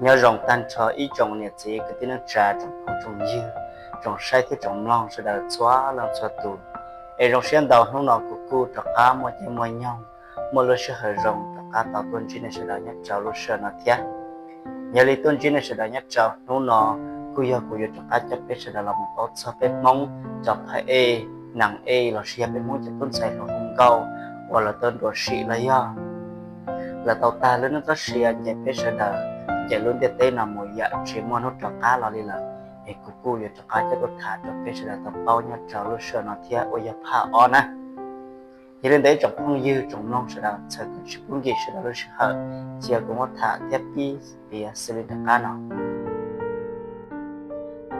Nyob zoo tag nrho ib tsoom niam txiv kwv tij neej tsa, tsoom phooj tsoom ywg, tsoom saib thiab tsoom mloog sawv daws txhua leej txhua tus. Es zoo siab ntau hnub no kuv kuj rov qab muaj caij muaj nyoog, muaj lub sij hawm zoo rov qab tau tuaj ntsib nej sawv daws nyob rau lub sij hawm no thiab. Yog li tuaj ntsib nej sawv daws nyob rau hnub no, kuj yog kuv yuav rov qab coj peb sawv daws los mus paub txog peb Hmoob cov phab ej, nees ej lossis yog peb Hmoob cov tub ntxhais hluas hu nkauj uas lawv tau nruam sim los yog lawv tau tag lub neej txoj sia nce peb sawv daws, nce lub ntiaj teb no mus yam tsis muaj hnub rov qab los li lawm. Es kuv kuj yuav rov qab coj tuaj tham rau peb sawv daws tau paub nyob rau lub sij hawm no thiab uas yog phaj ob na. Yog li ntawd ib tsoom phooj ywg tsoom mloog sawv daws txhawm kom tsis pub nkim sawv daws lub sij hawm, cia kuv muab tham thiab pib piav xws li nram qab no.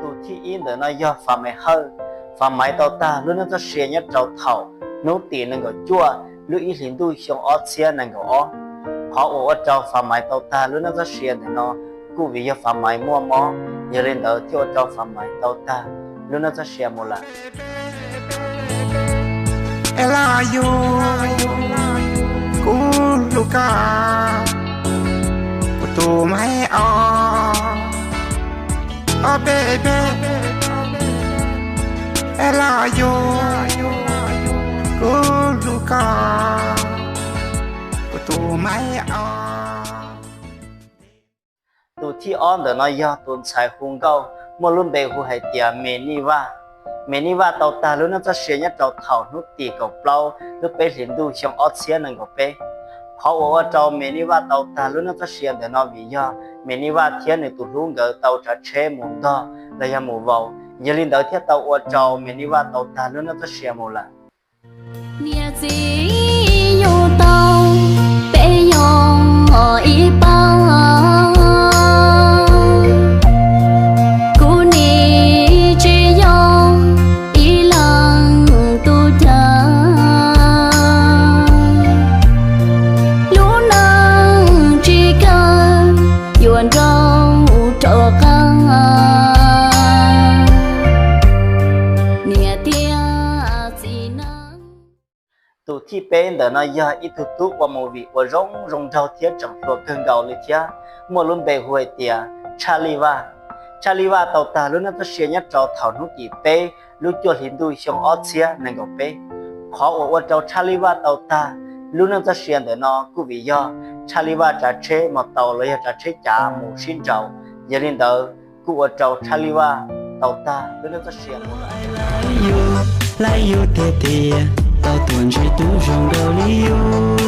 Tus thib ib ntawm no yog Fav Maiv Hawj. Fav Maiv tau tag lub neej txoj sia nyob rau thaum hnub tim nees nkaum cuaj lub ib hlis ntuj xyoo ob txhiab nees nkaum ob. Qhov uas ua rau Fav Maiv tau tag lub neej txoj sia ntawm no kuj vim yog Fav Maiv muaj mob, yog li ntawd thiaj ua rau Fav Maiv tau tag lub neej txoj sia mus lawm. Tus thib ob ntawm no yog tus ntxhais hu nkauj muaj lub npe hu hais tias Me Nij Vaj. Me Nij Vaj tau tag lub neej txoj sia nyob rau thaum hnub tim kaum plaub lub peb hlis ntuj xyoo ob txhiab nees nkaum peb. Qhov uas ua rau Me Nij Vaj tau tag lub neej txoj sia ntawm no vim yog Me Nij Vaj thiab nws tus hlub nkawd tau tsav tsheb mus ntog los yog mus vaus, yog li ntawd thiaj tau ua rau Me Nij Vaj tau tag lub neej txoj sia mus lawm. Niam txiv yug tau peb yog ib pab, kuv nim tsis yog ib leeg tub cag. Lub neej tsis kawg yuav nrauj rov qab, niam thiab txiv neej. Tus thib peb ntawm no yog ib tug tub ua movie uas zoo zoo nraug thiab tseem hluas kawg nkaus li thiab, muaj lub npe hu hais tias Tshaj Lij Vaj. Tshaj Lij Vaj tau tag lub neej txoj sia nyob rau thaum hnub tim peb lub cuaj hlis ntuj xyoo ob txhiab nees nkaum peb. Qhov uas ua rau Tshaj Lij Vaj tau tag lub neej txoj sia ntawm no kuj vim yog Tshaj Lij Vaj tsav tsheb mos taus los yog tsav tsheb cav mus sib nraus, yog li ntawd kuj ua rau Tshaj Lij Vaj tau tag lub neej txoj sia mus lawm. Hlais yus tiag tiag, tau tuaj ntsib tus zoo nkaus li yus.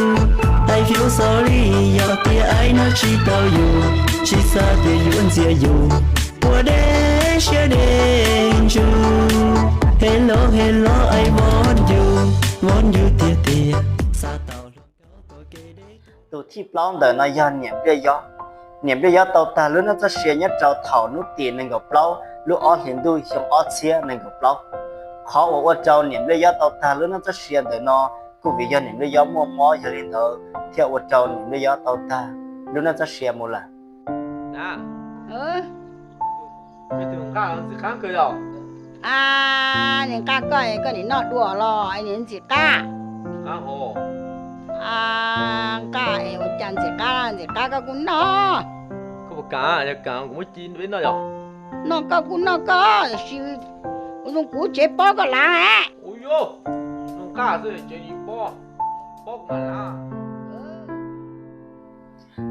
Hlais fiu xos li yog tias aib no tsis tau yus, tsis xav tias yuav ntxias yus, ua deb siab deb ntsws. Hello hello, I want you, want you tiag tiag, xav tau hluas nkauj ua ke deb. Tus thib plaub ntawm no yog Niam Npliaj Yob. Niam Npliaj Yob tau tag lub neej txoj sia nyob rau thaum hnub tim nees nkaum plaub lub ob hlis ntuj xyoo ob txhiab nees nkaum plaub. Qhov uas ua rau Niam Npliaj Yob tau tag lub neej txoj sia ntawm no kuj vim yog Niam Npliaj Yob muaj mob, yog li ntawd thiaj ua rau Niam Npliaj Yob tau tag lub neej txoj sia mus lawm. Nws nqa koj, koj nim noj dua los nim ntxim qab. Nqa es ua cas ntxim qab, ntxim qab koj kuj noj. Noj koj kuj noj koj, tiam sis kuv zoo kuv tsev pob koj lav.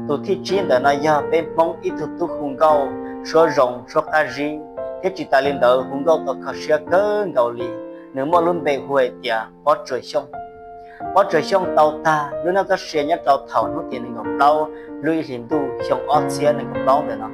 Tus thib tsib ntawm no yog peb Hmoob ib tug tub hu nkauj suab zoo suab qab zib, thiab tsis tas li ntawd hu nkauj tau kho siab kawg nkaus li. Nws muaj lub npe hu hais tias Pob Tsuas Xyooj. Pob Tsuas Xyooj tau tag lub neej txoj sia nyob rau thaum hnub tim nees nkaum plaub lub ib hlis ntuj xyoo ob txhiab nees nkaum plaub ntawm no.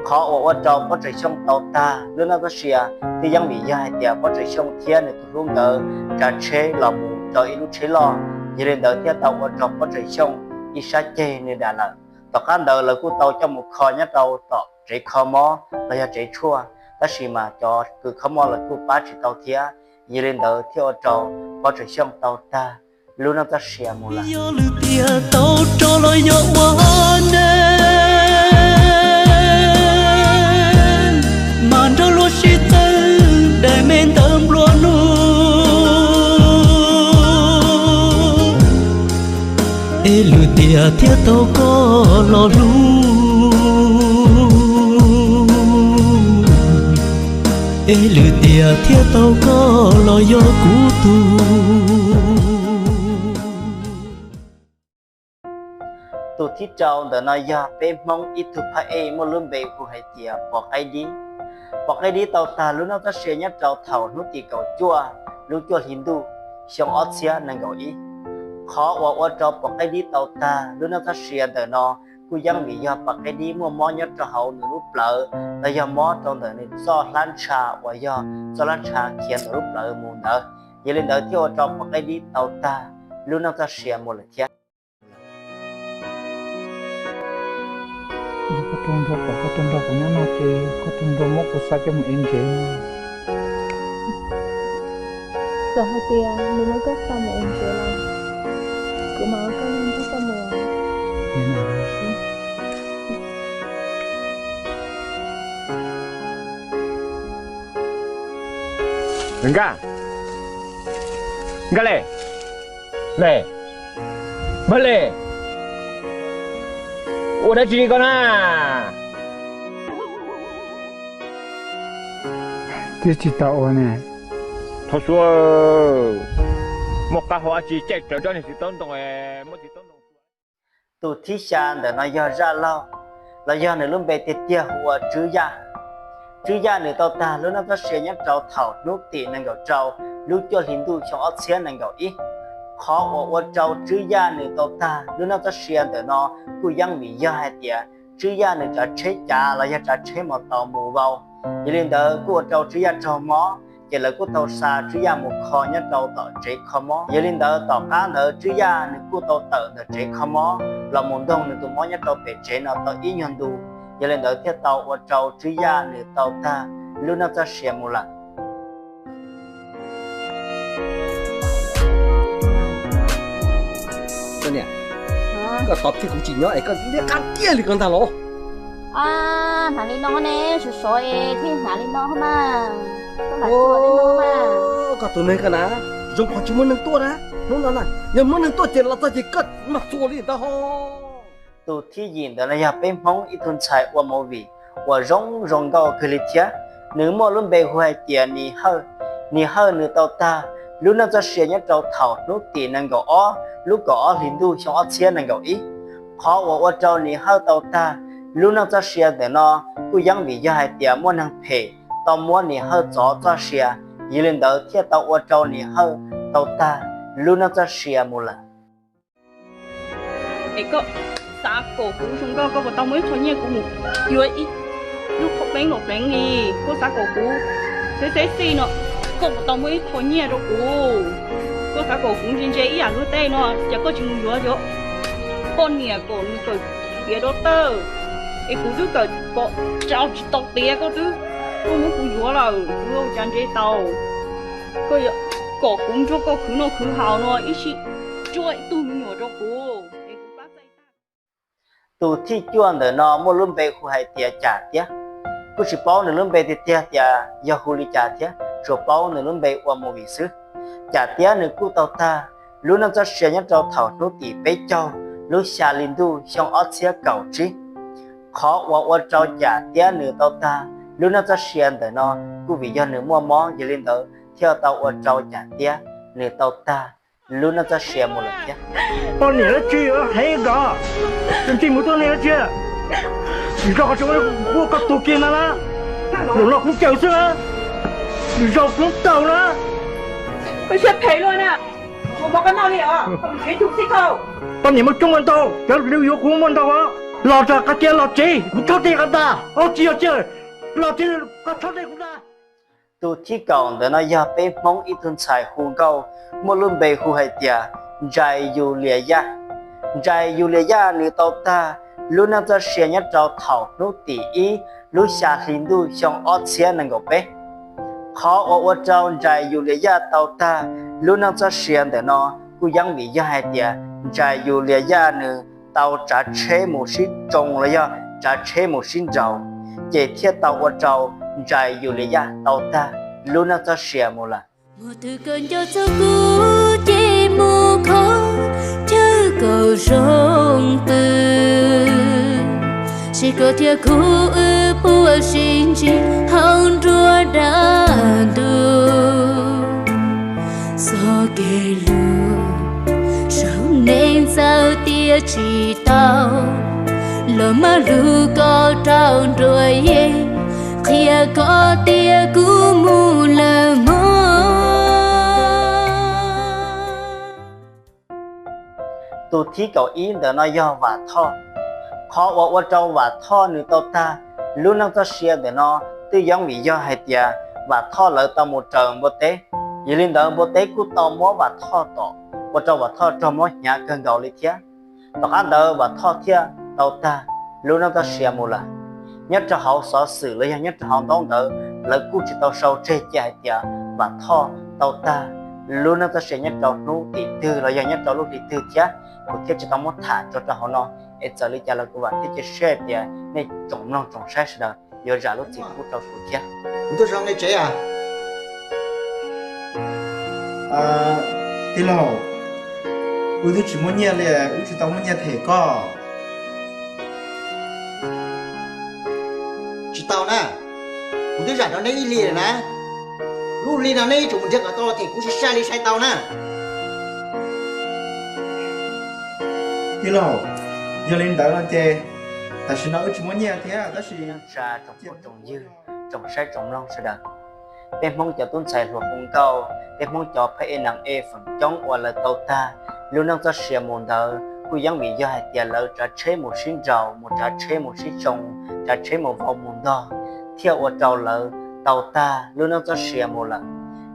Qhov uas ua rau Pob Tsuas Xyooj tau tag lub neej txoj sia twb yeej vim yog hais tias Pob Tsuas Xyooj thiab nws tus hlub nkawd tsav tsheb los mus rau ib lub tsheb loj, yog li ntawd thiaj tau ua rau Pob Tsuas Xyooj ib sab ceg nws dam lawm. Tom qab ntawd lawv kuj tau coj mus kho nyob rau tom tsev kho mob los yog tsev tshuaj, tab sis mas cov kws kho mob lawv kuj pab tsis tau thiab, yog li ntawd thiaj ua rau Pob Tsuas Xyooj tau tag lub neej txoj sia mus lawm. Yog lwm tiam tau rov los yog ua neej, mas nrog luag sib tw daim me ntawv nplua nuj, es lwm tiam thiaj tau koj los hlub. Peb lwm tiam thiaj tau koj los yog kuv tug. Tus thib rau ntawm no yog peb Hmoob ib tug phab ej muaj lub npe hu hais tias Pov Qaib Dib. Pov Qaib Dib tau tag lub neej txoj sia nyob rau thaum hnub tim kaum cuaj lub cuaj hli ntuj xyoo ob txhiab nees nkaum ib. Qhov uas ua rau Pov Qaib Dib tau tag lub neej txoj sia ntawm no kuj yeej vim yog Pov Qaib Dib muaj mob nyob rau hauv nws lub plawv los yog mob rau ntawm nws txoj hlab ntsha uas yog txoj hlab ntsha khiav ntawm lub plawv mus ntawd. Yog li ntawd thiaj ua rau Pov Qaib Dib tau tag lub neej txoj sia mus lawm thiab. Koj tug nrog kuv nyob no ces koj tug nrog muab kuv xa coj mus ev ntsev no. Txawm hais tias nws muab koj xa mus ev ntsev los kuv mam ua koj nrog koj mus. Nkaj, Nkaj Le, Le, Npawg Le, ua dab tsi li koj na? Twb tsis tau ua ne. Thov Suav, muaj qab hau dab tsi caij rawv nrog niag txiv taub ntoo, muab txiv taub ntoo. Tus thib xya ntawm no yog Zaj Laug, los yog nws lub npe tiag tiag hu ua Tswb Yaj. Tswb Yaj nws tau tag lub neej txoj sia nyob rau thaum hnub tim nees nkaum rau lub cuaj hli ntuj xyoo ob txhiab nees nkaum ib. Qhov uas ua rau Tswb Yaj nws tau tag lub neej txoj sia ntawm no kuj yeej vim yog hais tias Tswb Yaj nws tsav tsheb cav los yog tsav tsheb mos taus mus vau. Yog li ntawd kuj ua rau Tswb Yaj raug mob, ces lawv kuj tau xa Tswb Yaj mus kho nyob rau tom tsev kho mob. Yog li ntawd tom qab ntawd Tswb Yaj nws kuj tau tawm ntawm tsev kho mob los mus ntoog nws tus mob nyob rau pem tsev no tau ib nyuag ntu. Yog li ntawd thiaj tau ua rau Tswb Yaj nws tau tag lub neej txoj sia mus lawm. Koj niam, koj tos kiag kuv tsis nyob es koj liab qab kiag li ko ntag los? Hnav li no ne, sov sov es thiaj hnav li no mas. Koj tus neeg ko na, zoo qhov tsis muaj neeg tuaj na. Hnub no na, yog muaj neeg tuaj ces los txog ces koj mam txuas li ntag ho. Tus thib yim ntawd no yog peb Hmoob ib tug ntxhais ua movie uas zoo zoo nkauj kawg li thiab. Nws muaj lub npe hu hais tias Nis Hawj. Nis Hawj nws tau tag lub neej txoj sia nyob rau thaum hnub tim nees nkaum ob lub kaum ob hli ntuj xyoo ob txhiab nees nkaum ib. Qhov uas ua rau Nis Hawj tau tag lub neej txoj sia ntawm no kuj yeej vim yog hais tias muaj neeg phem tau muab Nis Hawj txov txoj sia. Yog li ntawd thiaj tau ua rau Nis Hawj tau tag lub neej txoj sia mus lawm. Es koj xav kom kuv zoo nkauj, koj puas tau muab ib qho nyiaj kuv mus yuav ib lub qhov pleev los pleev li? Koj xav kom kuv xeb xeb xij no, koj puas tau muab ib qho nyiaj rau kuv? Koj xav kom kuv ntse ntse ib yam luag tej no, cas koj tsis mus yuav cov poj niam kom nws kawm tiav doctor, es kuv twb kawm pom rau tsis tau tiav, koj twb tuaj muab kuv yuav lawm, kuv ua cas ntse tau? Koj yuav kom kuv nrog koj khwv noj khwv haus no ib sij, tsuaj ib tug me nyuam rau kuv es kuv pab txais tag. Tus thib cuaj ntawm no muaj lub npe hu hais tias Cam Tiab. Kuj tsis paub nws lub npe tiag tiag tias yog hu li cas thiab, tsuas paub nws lub npe ua movie xwb. Cam Tiab nws kuj tau tag lub neej txoj sia nyob rau thaum hnub tim peb caug lub xya hli ntuj xyoo ob txhiab kaum tsib. Qhov uas ua rau Cam Tiab nws tau tag lub neej txoj sia ntawm no kuj vim yog nws muaj mob, yog li ntawd thiaj tau ua rau Cam Tiab nws tau tag lub neej txoj sia mus lawm thiab. Poj niam dab tsi heev nkaus, tseem ntsis mus tuaj niam dab tsi? Tsis nco qhov tseem ua koj tuag kiag ntag na. Zaum no kuv cawm xwb na, zaum kuv taug na. Koj siab phem luaj na, ua mov koj noj li os, koj mus siv tus xib khau. Poj niam muaj coob muaj ntau, cov yuav kuv muaj ntau os. Los txog qhov tias los tsev, kuv tshab tej qhov ntag, ua tsis yog cia, los tsev koj tshab tej kuv ntag. Tus thib kaum ntawm no yog peb Hmoob ib tug ntxhais hu nkauj, muaj lub npe hu hais tias Ntsais Yus Lias Yaj. Ntsais Yus Lias Yaj nws tau tag lub neej txoj sia nyob rau thaum hnub tim ib lub xya hli ntuj xyoo ob txhiab nees nkaum peb. Qhov uas ua rau Ntsais Yus Lias Yaj tau tag lub neej txoj sia ntawm no kuj yeej vim yog hais tias Ntsais Yus Lias Yaj nws tau tsav tsheb mus sib tsoo los yog tsav tsheb mus sib nraus, ces thiaj tau ua rau Ntsais Yus Lias Yaj tau tag lub neej txoj sia mus lawm. Muaj twg kawm nco txog kuv ces mus kho chaw kom zoo pw. Ces koj thiab kuv wb puas sib ntsib hauv nruab dab ntub. Txoj kev hlub saum neej txawm tias tsis tau, los mas hlub koj rau nruab yeeb, qhia koj tias kuv mus lawm mog. Tus thib kaum ib ntawm no yog Vam Thoj. Qhov uas ua rau Vam Thoj nws tau tag lub neej txoj sia ntawm no twb yeej vim yog hais tias Vam Thoj lawv tau mus raws npua teb. Yog li ntawd npua teb kuj tau muab Vam Thoj tom, ua rau Vam Thoj raug mob hnyav kawg nkaus li thiab. Tom qab ntawd Vam Thoj thiaj tau tag lub neej txoj sia mus lawm. Nyob rau hauv xov xwm los yog nyob rau hauv ntaub ntawv lawv kuj tsis tau sau tseg cia hais tias Vam Thoj tau tag lub neej txoj sia nyob rau hnub tim twg los yog nyob rau lub hli twg thiab, kuv thiaj tsis tau muab tham tso rau hauv no. Es txawm li cas los kuv vam thiab cia siab hais tias nej tsoom mloog tsoom saib sawv daws yuav zam lub txim pub rau kuv thiab. Kuv tuaj zoo li tsev a. Tij laug, wb twb tsis muaj nyiaj li, wb tsis tau muaj nyiaj them koj. Tsis tau na, kuv twb zam rau neb ib hlis lawm na. Lub hli no neb yuav tsum mus nrhiav kom tau los them kuv sai sai li sai tau na. Tij laug, yog li ntawd no ces tam sim no wb tsis muaj nyiaj thiab tab sis tsoom phooj tsoom ywg, tsoom saib tsoom mloog sawv daws, peb Hmoob cov tub ntxhais hluas hu nkauj, peb Hmoob cov phab ej nees ej feem coob uas lawv tau tag lub neej txoj sia mus ntawd kuj yeej vim yog hais tias lawv tsav tsheb mus sib nraus, mus tsav tsheb mus sib tsoo, tsav tsheb mus vau mus ntog, thiaj ua rau lawv tau tag lub neej txoj sia mus lawm.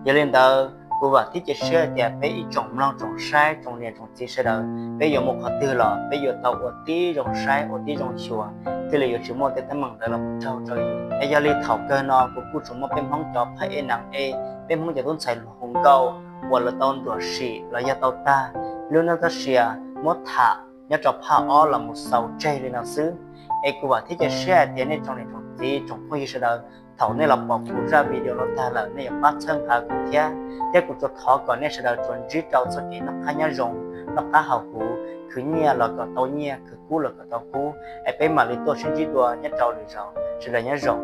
Yog li ntawd kuv vam thiab cia siab hais tias peb ib tsoom mloog tsoom saib tsoom niam tsoom txiv sawv daws, peb yuav mus qhov twg los peb yuav tau ua tib zoo saib ua tib zoo xyuas thiaj li yuav tsis muaj tej teeb meem ntawd los raug rau yus. Es yog li thaum kawg no kuv kuj tsuas muab peb Hmoob cov phab ej nees ej, peb Hmoob cov tub ntxhais hluas hu nkauj uas lawv tau nruam sim los yog tau tag lub neej txoj sia muab tham nyob rau phaj ob los mus xaus tseg li no xwb. Es kuv vam thiab cia siab hais tias nej tsoom niam tsoom txiv tsoom phooj ywg sawv daws, thaum nej los pom kuv zaj video no tag lawm nej yuav pab txhawb nqa kuv thiab, thiab kuv tsuas thov kom nej sawv daws tsuas ntsib rau txoj kev noj qab nyob zoo, noj qab haus huv, khwv nyiaj los kom tau nyiaj, khwv kub los kom tau kub, es peb mam li tuaj sib ntsib dua nyob rau lwm zaus, sawv daws nyob zoo.